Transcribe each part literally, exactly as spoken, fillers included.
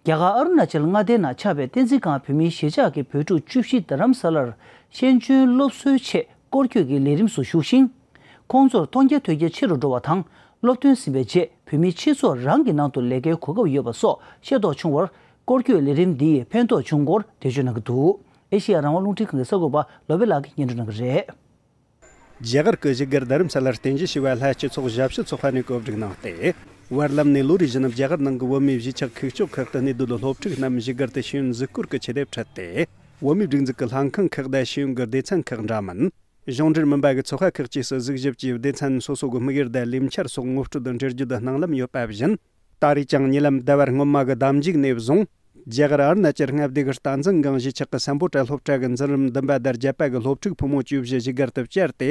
རྒྱ་གར་ཨ་རུ་ན་ཅལ་མངའ་སྡེ་ནང་ཆགས་པའི་བསྟན་འཛིན་ཁང་བོད་མིའི་གཞིས་ཆགས་ཀྱི་བོད་ཕྲུག་བཅུ་བཞི་རྡ་རམ་ས་ལར་ཤེས་འཇོན་སློབ་གསོའི་ཆེད་སྐོར་སྐྱོད་ཀྱི་ལས་རིམ་སུ་ཞུགས་ཤིང་། ཁོང་ཚོར་མཐོང་རྒྱ་ཐོས་རྒྱ་ཆེ་རུ་འགྲོ་བ་དང་། སློབ་ཐོན་ཟིན་པའི་རྗེས་བོད་མིའི་སྤྱི་ཚོགས་རང་གི་ནང་དུ་ལས་ཀའི་གོ་སྐབས་ཡོད་པ་སོགས་ཤེས་རྟོགས་བྱུང་བར། སྐོར་སྐྱོད་ལས་རིམ་འདིས་ཕན་ཐོགས་བྱུང་སྐོར་འགྲེལ་བརྗོད་གནང་གི་འདུག་ཨེ་ཤེ་ཡ་རང་དབང་རླུང་འཕྲིན་ཁང་གི་གསར་འགོད་པ་ལོ་པེ་ལགས་ཀྱིས་སྙན་སྒྲོན་གནང་གི་རེད། རྒྱ་གར་གྱི་བཞུགས་སྒར་རྡ་རམ་ས་ལར་རྟེན་གཞི་བྱས་པའི་ལྷ་སྤྱི་ཚོགས་ཞབས་ཞུ་ཚོགས་པ་ནས་གོ་སྒྲིག་གནང་སྟེ། བར་ལམ་ནས་ལོ་རེ་བཞིན་རྒྱ་གར་ནང་གི་བོད་མིའི་གཞིས་ཆགས་ཁག་ཅིག་ཁག་ཏུ་གནས་སྡོད་སློབ་ཕྲུག་རྣམས་བཞུགས་སྒར་དུ་ཤེས་ཡོན་གཟིགས་སྐོར་གྱི་ཆེད་དུ་ཁྲིད་དེ། བོད་མིའི་སྒྲིག་འཛུགས་ཀྱི་ལྷན་ཁང་ཁག་དང་ཤེས་ཡོན་གྱི་སྡེ་ཚན་ཁག་འདྲ་མིན། གཞུང་འབྲེལ་མིན་པ་གི་ཚོགས་པ་ཁག་བཅས་སུ་གཟིགས་ཞིབ་ཀྱིས་སྡེ་ཚན་སོ་སོ་གི་དམིགས་ཡུལ་དང་ལས་འཆར་སོགས་ངོ་སྤྲོད་དང་འགྲེལ་བརྗོད་གནང་ལམ་ཡོད་པ་བཞིན། ད་རེས་ཀྱང་ཉེ་ལམ་ཟླ་བ་སྔོན་མ་གི་ཟླ་མཇུག་ནས་བཟུང་། རྒྱ་གར་ཨ་རུ་ན་ཅལ་མངའ་སྡེ་གི་རྟ་འཛིན་སྒང་གཞིས་ཆགས་ཀྱི་སམ་བྷོ་ཊ་སློབ་གྲྭ་གི་འཛིན་རིམ་བདུན་པ་དང་བརྒྱད་པ་གི་སློབ་ཕྲུག་ཕོ་མོ་བཅུ་བཞི་བཞུགས་སྒར་དུ་བཅར་ཏེ།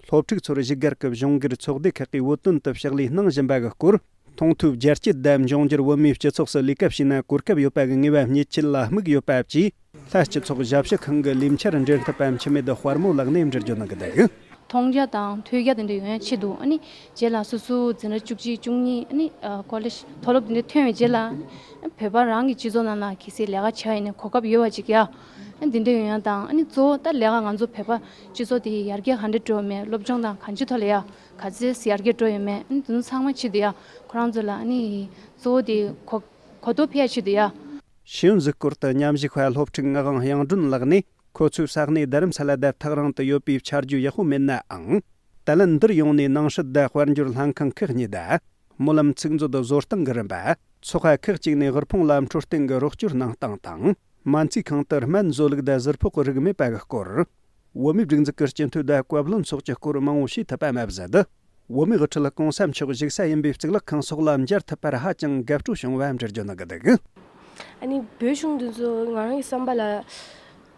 སློབ་ཕྲུག་ཚོར་བཞུགས་སྒར་གྱི་གཞུང་སྒེར་ཚོགས་སྡེ་ཁག་གིས་བོད་དོན་དུ་ཕྱག་ལས་གནང་བཞིན་པ་གི་སྐོར། མཐོང་ཐོས་རྒྱ་སྐྱེད་དང་འབྱུང་འགྱུར་བོད་མིའི་སྤྱི་ཚོགས་སུ་ལས་ཀ་བྱས་ན་གོ་སྐབས་ཡོད་པ་གི་ངེས་པ་རྙེད་ཆེད་ལ་དམིགས་ཡོད་པ་བཅས། ལྷ་སྤྱི་ཚོགས་ཞབས་ཞུ་ཁང་གི་ལས་འཆར་འབྲེལ་མཐུད་པ་འཆི་མེད་དཔལ་མོ་ལགས་ནས་འགྲེལ་བརྗོད་གནང་གི་འདུག་མཐོང་རྒྱ་དང་ཐོས་རྒྱ་དེ་འདྲ་ཡོང་ཡ་ཆེད་དུ། ཨ་ནི་རྗེས་ལ་སོ་སོ་འཛིན་གྲྭ་བཅུ་གཅིག་བཅུ་གཉིས། ཨ་ནི་ཨ་ཀོ་ལེཇ་མཐོ་སློབ་དེ་འདྲ་ཐོན་པའི་རྗེས་ལ། ཨ་ནི་བོད་པ་རང་གི་སྤྱི་ཚོགས་ནང་ལ་གལ་སྲིད་ལས་ཀ་བྱ་ཡིན་ན་གོ་སྐབས་ཡོད་པ་ཅིག་ཡ། ཨ་ནི་དེ་འདྲ་ཡོང་ཡ་དང་། ཨ་ནི་གཙོ་བོ་ད་ལས་ཀ་ང་ཚོ་བོད་པ་སྤྱི་ཚོགས་དེ་ཡར་རྒྱས་ག་འདྲ་འགྲོ་ཡོད་མེད། སློབ་སྦྱོང་དང་གང་ཅིའི་ཐོག་ལ་ཡ་ག་ཚད་ཡར་རྒྱས་འགྲོ་ཡོད་མེད། ཨ་ནི་དེ་ཚོ་ཚང་མ་ཆེད་དུ་ཡ། ཁོ་རང་ཚོ་ལ་ཨ་ནི་གཙོ་བོ་དེ་གོ་གོ་རྟོགས་འཕེལ་ཡ་ཆེད་དུ་ཡ། ཤེས་ཡོན་གཟིགས་སྐོར་དུ་མཉམ་ཞུགས་པ་སློབ་ཕྲུག་ངག་དབང་དབྱངས་སྒྲོན་ལགས་ནས། ཁོ་ཚོའི་ས་གནས་རྡ་རམ་ས་ལ་དང་ཐག་རིང་དུ་ཡོད་པས་ཆ་རྒྱུས་ཡག་པོ་མེད་ནའང་། དེ་ལན་འདིར་ཡོང་ནས་ནང་སྲིད་དང་དཔལ་འབྱོར་ལྷན་ཁང་ཁག་གཉིས་དང་། སྨོན་ལམ་ཚིག་མཛོད་བཟོ་སྟངས་ཀྱི་རིམ་པ། ཚོགས་པ་ཁག་ཅིག་ནས་དབུལ་ཕོངས་ལ་འཕྲོད་བསྟེན་གྱི་རོགས་སྐྱོར་གནང་སྟངས་དང་། སྨན་རྩིས་ཁང་དུ་སྨན་བཟོ་ལུགས་དང་ཟུར་ཕོགས་ཀྱི་རིགས་མེད་པ་གི་སྐོར། བོད་མིའི་སྒྲིག་འཛུགས་ཀྱི་སྤྱི་འཐུས་དང་བཀའ་བློན་སོགས་ཀྱི་སྐོར་མང་བོ་ཤེས་ཐུབ་པ་མ་ཟད། བོད་མིའི་དབུ་ཁྲིད་གོང་ས་མཆོག་བཞུགས་ས་ཡིན་པའི་གཙུག་ལག་ཁང་སོགས་ལ་མཇལ་ཐུབ་པར་ཧ་ཅང་དགའ་སྤྲོ་བྱུང་བ་འགྲེལ་བརྗོད་གནང་གི་འདུག་ཨ་ནི་བོད་གཞུང་འདི་ཚོ་ང་རང་གི་བསམ་པ་ལ།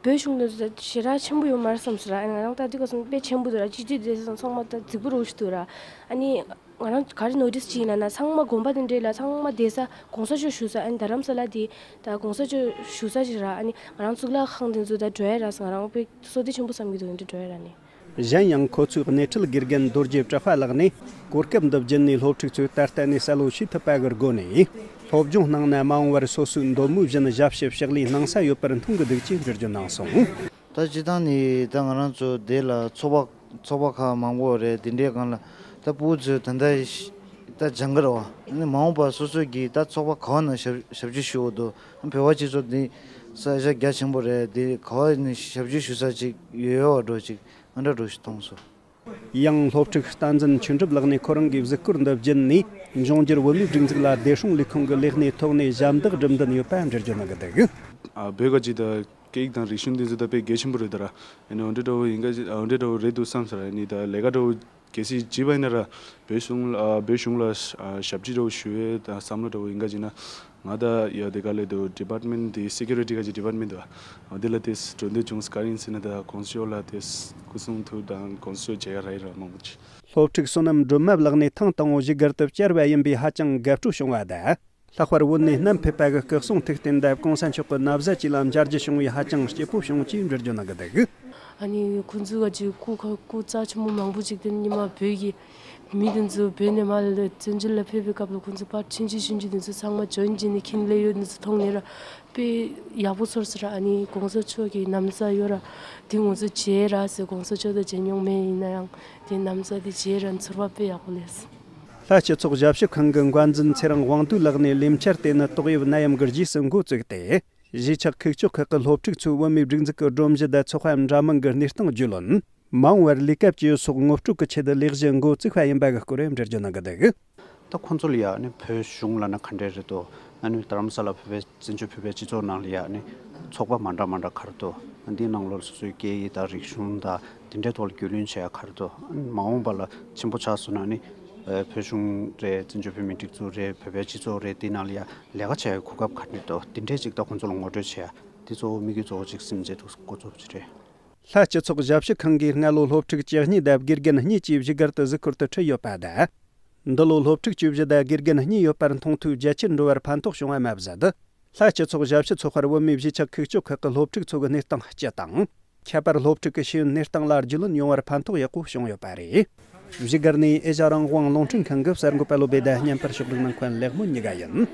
བོད་གཞུང་འདི་ཚོ་ཞེ་དྲག་ཆེན་པོ་ཡོད་མ་རེད་བསམ་སོང་ར། ཨ་ནི་ང་རང་ལྟ་དུས་སྐབས་སུ་དཔེ་ཆེན་པོ་འདུག་ར། སྤྱི་འཐུས་དེ་ཚོ་ཚང་མ་ད་རྫིག་པོ་རུ་ཞིག་འདུག་ར། ཨ་ནི་ང་རང་ག་རེ་ནོ་ཊིས་བྱས་ཡིན་ན་ན། ཚང་མ་དགོན་པ་དེ་འདྲས་ལ་ཚང་མ་བསྡད་ས་གོང་ས་མཆོག་བཞུགས་ས། ཨ་ནི་རྡ་རམ་ས་ལ་དེ་ད་གོང་ས་མཆོག་བཞུགས་ས་ཞིག་ར། ཨ་ནི་ང་རང་གཙུག་ལག་ཁང་དེ་ཚོ་ད་འགྲོ་ཡ་ར་ཟེར། ང་རང་དཔེ་བསོད་བདེ་ཆེན་པོ་བསམ་གྱི་འདུག་འདི་འགྲོ་ཡ་ར་ནི། གཞན་ཡང་ཁོ་ཚོའི་སྣེ་ཁྲིད་དགེ་རྒན་རྡོ་རྗེ་གྲགས་པ་ལགས་ནས། གོ་སྐབས་འདི་བརྒྱུད་ནས་སློབ་ཕྲུག་ཚོས་ད་ལྟ་ནས་གསལ་བོ་ཤེས་ཐུབ་པ་གི་སྒོ་ནས། སློབ་སྦྱོང་གནང་ན་མ་འོངས་པར་སོ་སོའི་འདོད་མོས་བཞིན་ཞབས་ཞུ་ཕྱག་ལས་གནང་ས་ཡོད་པར་མཐོང་གི་འདུག་ཅེས་འགྲེལ་བརྗོད་གནང་སོང་། ད་སྤྱིར་བཏང་ནི་ད་ང་རང་ཚོ་འདི་ལ་ཚོགས་པ་ཚོགས་པ་ཁག་མང་པོ་རེད། དེ་འདྲའི་སྒང་ལ་ད་ཕྲུ་གུ་ཚོས་ད་ལྟ་ད་སྦྱང་གི་རེད་བ། ཨ་ནི་མ་འོངས་པར་སོ་སོ་གིས་ད་ཚོགས་པ་ག་བ་ནང་ཞབས་ཞབས་ཞུ་ཞུ་དགོས་འདུག་བོད་པ་སྤྱི་ཚོགས་འདི་ས་ཆ་རྒྱ་ཆེན་པོ་རེད། འདི་ག་བ་ནས་ཞབས་ཞུ་ཞུ་ས་ཅིག་ཡོད་པ་འདྲ་ཅིག་ཨ་འདྲ་འདྲ་ཞིག་མཐོང་སོང་། ཡང་སློབ་ཕྲུག་བསྟན་འཛིན་ཆོས་འགྲུབ་ལགས་ནས་ཁོ་རང་གི་གཟིགས་སྐོར་འདི་བརྒྱུད་ནས། འབྱུང་འགྱུར་བོད་མིའི་སྒྲིག་འཛུགས་ལ་བདེ་སྲུང་ལས་ཁུངས་ཀྱི་ལས་སྣེའི་ཐོག་ནས་ཞབས་འདེགས་སྒྲུབ་འདུན་ཡོད་པ་འགྲེལ་བརྗོད་གནང་གི་འདུག་ཨ། བོད་ཀྱི་ད་སྐད་ཡིག་དང་རིག་གཞུང་འདི་ཚོ་ད་དཔེ་གལ་ཆེན་པོ་རེད་ད་ར། ཨ་ནི་འོ་འདྲ་འདྲ་བོ་ཡིན་ག་འོ་འདྲ་འདྲ་བོ་རེད་འདུག་བསམ་ས་ར། ཨ་ནི་ད་ལས་ཀ་འདྲ་བོ་གལ་སྲིད་བྱས་པ་ཡིན་ན་ར། བོད་གཞུང་ལ་ཨ་བོད་གཞུང་ལ་ཨ་ཞབས་ཕྱི་འདྲ་བོ་ཞུ་ཡས་ད་བསམ་བློ་འདྲ་བོ་ཡིན་ག་བྱས་ན། ང་ད་ཡ་དེ་ག་ལས་དུ་ཌི་པཱར་ཊི་མེན་ཊི་དེ་སི་ཀུ་རི་ཊི་ག་ཅིག་ཌི་པཱར་ཊི་མེན་ཊི་དུ་འདི་ལ་དེ་འགྲོ་འདོད་བྱུང་། ག་རེ་ཡིན་ཟེར་ན་ད་གོང་ས་མཆོག་ལ་དེ་སྐུ་གསུང་ཐུགས་དང་གོང་ས་མཆོག་མཇལ་ཡ་རག་ཡིན་ར་མང་པོ་ཅིག་སློབ་ཕྲུག་བསོད་ནམས་སྒྲོལ་མ་ལགས་ནས་ཐེངས་དང་པོ་བཞུགས་སྒར་དུ་བཅར་བ་ཡིན་པས་ཧ་ཅང་དགའ་སྤྲོ་བྱུང་བ་དང་། ལྷག་པར་བོད་ནས་བསྣམས་ཕེབས་པ་གི་སྐུ་གསུང་ཐུགས་རྟེན་དང་གོང་ས་མཆོག་གི་ན་བཟའ་བཅས་ལ་མཇལ་རྒྱུ་བྱུང་བས་ཧ་ཅང་སྐྱིད་པོ་བྱུང་ཅེས་འགྲེལ་བརྗོད་གནང་གི་འདུག་ཨ་ནི་ཁོང་ཚོ་ག་ཅིག་སྐུ་ཁ་སྐུ་རྩ་ཆེན་པོ་མང་པོ་ཅིག་དེ་ཉི་མ་བོད་ཀྱི་མི་དེ་ཚོ་བོད་ནས་མར་བཙན་བྱོལ་ལ་ཕེབས་པའི་སྐབས་ལ་ཁོང་ཚོ་ཕར་ཆུང་ཆུང་ཆུང་ཆུང་དེ་ཚོ་ཚང་མ་འབྱོར་འབྱོར་ནས་ཁྱིམ་སླེབས་ཡོད་དེ་ཚོ་མཐོང་ནས་ར་དཔེ་ཡག་པོ་ཚོར་སོང་ར། ཨ་ནི་གོང་ས་མཆོག་གི་ན་བཟའ་ཡོད་ར་དེ་ང་ཚོ་མཇལ་ར་ཟེར། གོང་ས་མཆོག་དང་མཇལ་མྱོང་མེད། ཡིན་ན་ཡང་དེ་ན་བཟའ་དེ་མཇལ་ར་ཚོར་བ་དཔེ་ཡག་པོ་སླེབས་སོང་། ལྷ་སྤྱི་ཚོགས་ཞབས་ཞུ་ཁང་གི་འགན་འཛིན་ཚེ་རིང་དབང་འདུས་ལགས་ནས་ལས་འཆར་དེ་ནི་ཏོག་དབྱིབས་ནད་ཡམས་ཀྱི་རྗེས་སུ་འགོ་བཙུགས་ཏེ། གཞིས་ཆགས་ཁག་ཅིག་ཁག་གི་སློབ་ཕྲུག་ཚོས་བོད་མིའི་སྒྲིག་འཛུགས་ཀྱི་སྒྲོམ་གཞི་དང་ཚོགས་པ་འདྲ་མིན་གྱི་གནས་སྟངས་རྒྱུས་ལོན། མ་འོངས་པར་ལས་ཀ་བྱེད་ཡུལ་སོགས་ངོ་སྤྲོད་ཀྱི་ཆེད་དུ་ལས་གཞི་འགོ་བཙུགས་པ་ཡིན་པ་གི་སྐོར་འགྲེལ་བརྗོད་གནང་གི་འདུག་ད་ཁོང་ཚོ་ལ་ཡ་ནི་བོད་གཞུང་ལ་ན་ག་འདྲས་རེད་དོ། ཨ་ནི་རྡ་རམ་ས་ལ་བོད་པའི་བཙན་བྱོལ་བོད་པའི་སྤྱི་ཚོགས་ནང་ལ་ཡ་ནི་ཚོགས་པ་མ་འདྲ་མ་འདྲ་ག་རེ་འདུག་འདིའི་ནང་ལོགས་སོ་སོའི་སྐད་ཡིག་དང་རིག་གཞུང་དང་དེ་འདྲའི་ཐོག་ལ་རྒྱུས་ལོན་བྱེད་ཡ་ག་རེ་འདུག་མ་འོངས་པ་ལ་ཆེན་པོ་ཆགས་སོང་ན་ནི་བོད་གཞུང་རེད། བཙན་བྱོལ་བོད་མིའི་སྒྲིག་འཛུགས་རེད། བོད་པའི་སྤྱི་ཚོགས་རེད། དེའི་ནང་ལ་ཡ་ལས་ཀ་བྱེད་ཡ་གོ་སྐབས་ག་འདྲས་འདུག་དེ་འདྲས་ཅིག་ད་ཁོང་ཚོ་ལ་ངོ་སྤྲོད་བྱེད་ཡ་དེ་གཙོ་བོ་དམིགས་ཡུལ་གཙོ་བོ་ཅིག་སེམས་ཆེད་དུ་འགོ་བཙུགས་པ་ཅིག་རེད། ལྷ་སྤྱི་ཚོགས་ཞབས་ཞུ་ཁང་གིས་སྔ་ལོ་སློབ་ཕྲུག་བཅུ་གཉིས་དང་དགེ་རྒན་གཉིས་བཅས་བཞུགས་སྒར་དུ་གཟིགས་སྐོར་དུ་ཁྲིད་ཡོད་པ་དང་། འདི་ལོ་སློབ་ཕྲུག་བཅུ་བཞི་དང་དགེ་རྒན་གཉིས་ཡོད་པར་མཐོང་ཐོས་རྒྱ་ཆེར་འགྲོ་བར་ཕན་ཐོགས་བྱུང་བ་མ་ཟད། ལྷ་སྤྱི་ཚོགས་ཞབས་ཞུ་ཚོགས་པར་བོད་མིའི་གཞིས་ཆགས་ཁག་ཅིག་ཁག་གི་སློབ་ཕྲུག་ཚོ་གི་གནས་སྟངས་སྤྱི་དང་། ཁྱད་པར་སློབ་ཕྲུག་གི་ཤེས་ཡོན་གནས་སྟངས་ལ་རྒྱུས་ལོན་ཡོང་བར་ཕན་ཐོགས་ཡག་པོ་བྱུང་ཡོད་པ་རེད། བཞུགས་སྒར་ནས་ཨེ་ཤ་རང་དབང་རླུང་འཕྲིན་ཁང་གི་གསར་འགོད་པ་བློ་བེ་དང་བརྙན་པར་ཕྱོགས་སྒྲིག་གནང་མཁན་ལེགས་མོ་གཉིས་ཀ་ཡིན།